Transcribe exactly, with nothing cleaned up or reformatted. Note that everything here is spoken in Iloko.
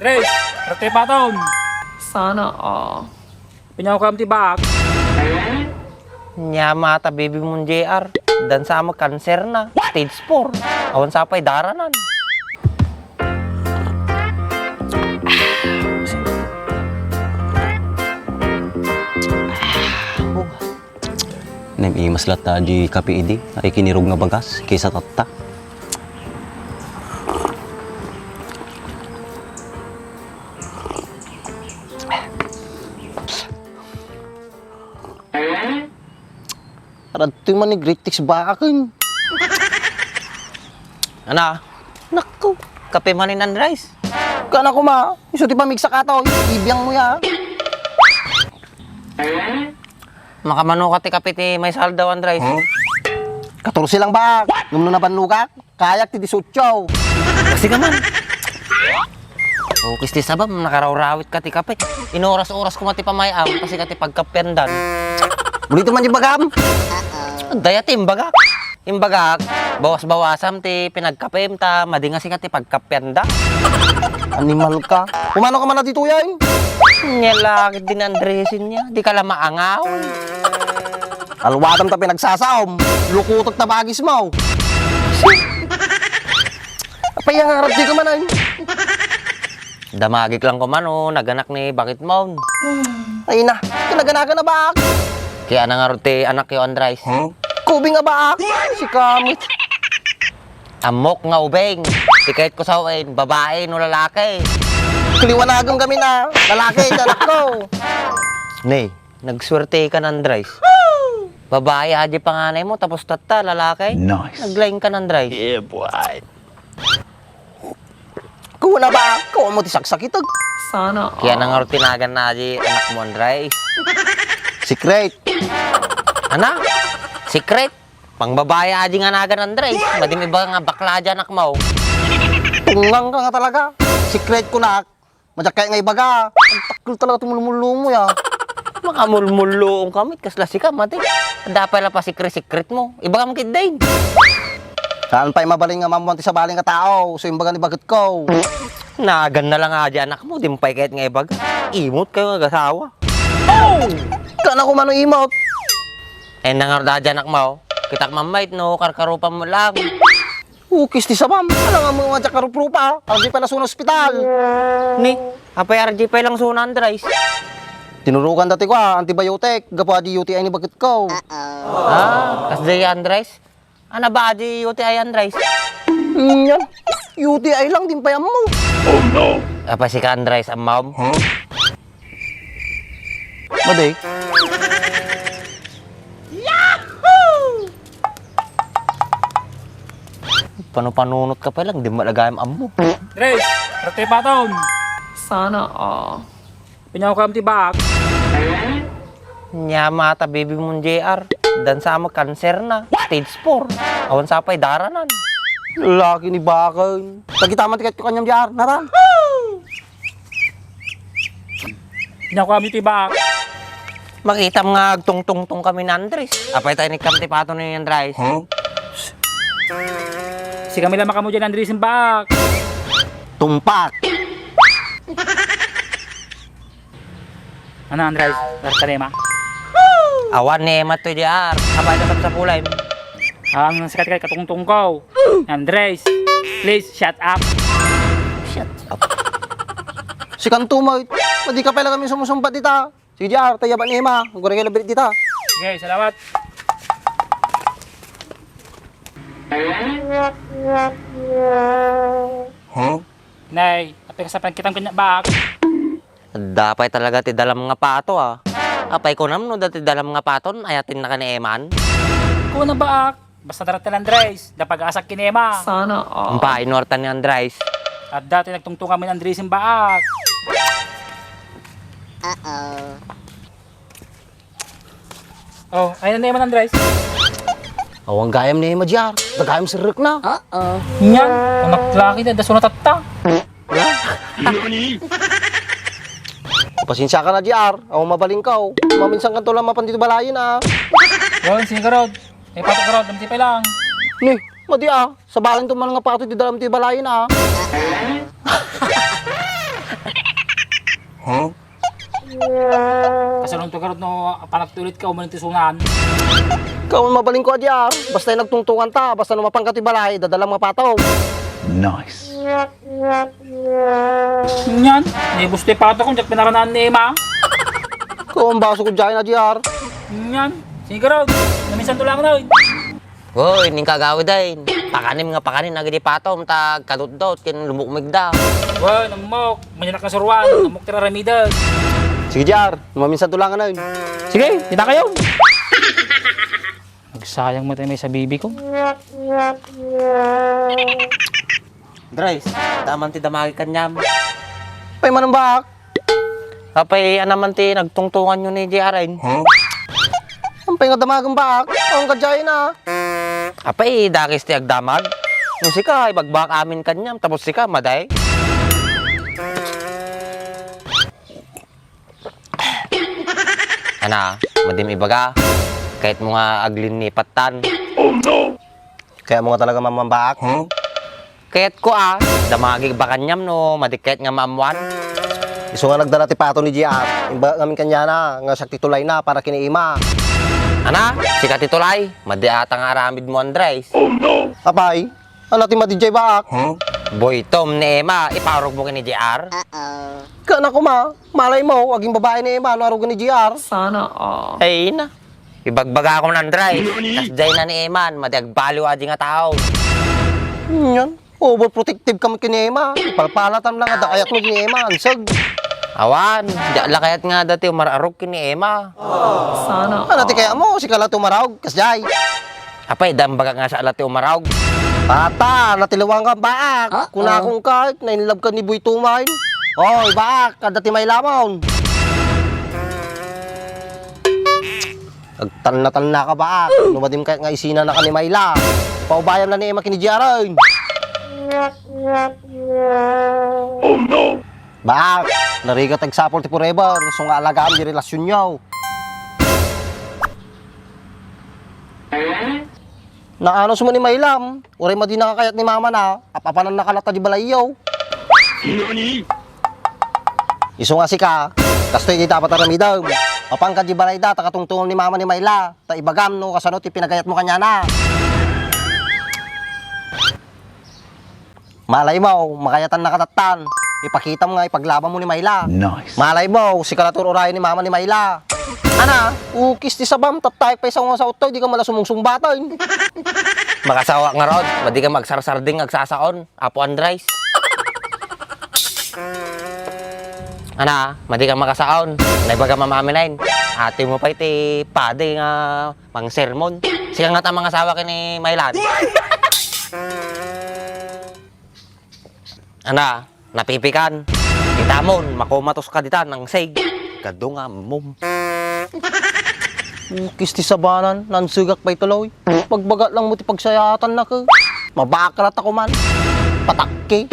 Andres, rete paton. Sana all. Pinawkam ti baak. Nia mata baby mo, J R. Dansa mo, cancer na. Stage four. Awan sa pay daranan. Naimas latta di kape idi, ay kinirog nga bagas, kaysa tatta. Aradtoy man ni Great Tex baaken. Ana? Naku, kape man ni Andres. Kana kuma, isu ti pamigsa ka to, ibiang mo ya. Makamano ka ti kape ti may saldaw, Andres? Katorse lang ba? Ngem no napannogak, kayak ti disotso. Kasi ka man. O, kisti sabam, nakarawrawit ka ti kape. Inoras-oras ko ti pamayam, kasi ka ti pagkapiandan. Bulito man di bagam. Daya ti imbagak. Imbagak, bawas-bawasam ti pinagkapem, ta madi nga sika ti pagkapianda. Animal ka. Kumano ka man na ditoy, ay? Nia la ket din Andresin nia. Di ka la maangaw. Alwadam ta pinagsasaom. Lukutek ta bagis mo. Apay nga ngarad di ka man, ay? Damagik lang ko man, o, naganak ni bakit mo. Ay na, kinaganagan na baak. Kaya na nga ti anak yo, Andres. Huh? Kubing a baak. Si kamit. Amok nga ubing. Ti kayat ko sa uwin, babae no lalaki. Kaliwanagan kami na. Lalaki, sa anak ko. Ne, nagswerte ka, Andres. Babae, adi panganay mo, tapos tatta, lalaki. Nice. Naglaing ka, Andres. Yeah, boy. Kuna ba? Kuha mo ti saksakitek. Sana all. Kaya na nga ro tinagan na di anak mo, Andres. Secret. Ana? Secret? Pangbabae adi nga nagan, Andres. Madim iba nga bakla di anak mo. Tungang ka nga talaga. Secret ko na. Majakay nga ibaga. Ang takil talaga tumulmulong mo ya. Makamulmulong kami, kasla sika, mati. Dapay la pa secret-secret mo. Ibaga mo kid din. Saan pa'y mabalin nga mamuan ti sabali nga tao? So, imbaga ni baget ko. Nagan na lang nga di anak mo, di mo pay kahit nga ibaga. Imot kayo nga agasawa. Kana ko mano imot. Eh, nangarda di anak mo. Kitak mamait, no, karkarupan mo lang. Ukis ti sabam. Alangan mo nga diak karuprupa. R J pa lang suna ospital. Ni, apay R J pa lang suna, Andres? Tinurukan dati ko, ah, antibiotic. Gapu adi U T I ni baget ko. Ah, kasdi, Andres? Ana ba adi U T I, Andres? Hmm, yan. U T I lang, di pay ammo. Oh, no! Apa si ka, Andres, amam? Huh? Madi? Pano-panunot ka pa lang, di malagayam ammo. Andres, rete paton. Sana all. Pinawkam ti baak. Nia mata baby mo, J R. Dansa mo, cancer na. Stage four. Awan sa pay daranan. Laki ni baken. Tagita man ti ket ko kaniam, J R. Nara. Pinawkam ti baak. Makitam nga agtungtungtong kami ni Andres. Apay tayo ni Kam ti pato ni Andres. Huh? Si Camila makamu dyan, Andres, yung baak. Tumpak. Ano, Andres? Darta na, ma? Awan ni Emma to, J R. Apay ka sa pulay. Ang sikat ka katungtong ko. Andres, please shut up. Shut up. Si Kantumay, madi ka pala kami sumusumbat dita. Si J R, tayaban ni Emma. Ang gurigay labit dita. Okay, salamat. Huh? Nay, apay ka sa pagkitang kanya baak? Dapay talaga ti dalam nga pato, ah. Apay kunam no dati dalam nga paton, ayatin na ka ni Eman? Kuna baak? Basta daratel Andres, da pag-asak kin Emma. Sana all. Ampa, inuartan ni Andres. Adda ti nagtungtungan mi ni Andres in baak. Uh-oh. Oh, ay na ni Eman, Andres. Awan gayam ni Emma, J R. Dagayam sirrek na. Uh-oh. Yan, kunak laki na, daso na tatta. Pasensya ka na, J R. Awan mabalin ka, oh. Maminsan kanto lang mapan dito balayin, ah. Ron, sini ka, Rod? Ay, pato ka, Rod. Damti pa lang. Ni, madi, ah. Sabalan to man nga pato, di dalam ti balayin, ah. Kasalunto garud no panagtulit ka umalintusunan. Kaon mabalin ko a J R, basta nagtungtungan ta, basta no mapanka ti balay, dadalam nga pato. Nice. Nyan, ni gusto pato kung jak pinaranaan ni Emma. Kaon baso ko dyan a J R. Nyan, sige garud, naminsan to lang na. Hoy, ning kagawid ay, pakanim nga pakanin agidi patom, ta kadutdot, ken lumukmigda. Wen, ammok, manyanak nga suruan, ammok ti raramiden. Sige, J R, maminsan to lang, ano yun? Sige, kita kayo. Nagsayang mo tayo may sa bibi ko. Dres, daman ti damagi kanyam. Pay manang baak. Apay, anaman ti nagtungtungan nyo ni J R N? Ampay nga damagen baak? Awan ka dyan, ah. Apay, dakes ti agdamag. No sika, ibagbak amin kanyam, tapos sika, maday. Ana, madim ibaga. Kahit mo nga aglinipatan. Kaya mo nga talaga mamambaak? Kayat ko, ah, damagi bakanyam no madikket nga maammuan. Isu nga nagdala ti pato ni J R. Imbagak ngamin kanyana nga siak ti tulayna para kini Emma. Ana, sika ti tulay. Madi ata nga aramid mo, Andres. Apay, ana ti madi jay baak? Boy Tom ni Emma, iparog mo kini J R. Kana kuma, malay mo, aging babae ni Emma no arugan ni J R. Sana all. Ay na. Ibagbaga ko, Andres. Kasjay na ni Emma, madi agbaliw adi nga tao. Nyan, overprotective ka met ken ni Emma. Palpalatan lang nga dakayat mo ni Emma, anseg. Awan, di la kayat nga dati umararog ken ni Emma. Sana. Ano ti kaya mo, sika la ti umarog, kasjay. Apay, dambagak nga sa la ti umarog. Ata, natiliwan ka, baak. Kuna akong kahit, nainlove ka ni Boy Tumain. Oy, baak, kada ti may lamon. Agtanna-tanna ka baak. Lumadim kayat nga isina na ka ni Mayla. Paubayam na ni Emma kini J R. Oh no! Baak, narigat agsapol ti forever. Isu nga alagaam di relasyon nyo. Naanus mo ni Maylam. Uray madi nakakayat ni mama na, ap-apanan na ka latta di balayyo. Isu nga sika, kastoy ti dapat aramidem. Mapanka di balay da, ta katungtungom ni mama ni Mayla, ta ibagam no kasano ti pinagayat mo kanyana. Malay mo, makayatan na katattan. Ipakitam nga ipaglaba mo ni Mayla. Nice. Malay mo, sika la tur-uray ni mama ni Mayla. Ana, ukis ti sabam, tattay pay sa nga sa uttoy, di ka mala sumungsumbatay. Makasawa nga rod, madi ka magsarsarding agsasaon. Apo Andres. Ana, madi ka makasaon. Naibaga mamaminen. Ati mo pay ti padi nga mangsermon. Sika nga ta mangasawa ken ni Maylan. Ana, napipikan. Kitamon, makumatos ka dita, nangseg. Kadu nga mum. Ukis ti sabanan, nansegak pay tuloy. Pagbagat lang mo ti pagsayaatan na ka. Mabakal ta kuman. Patakki.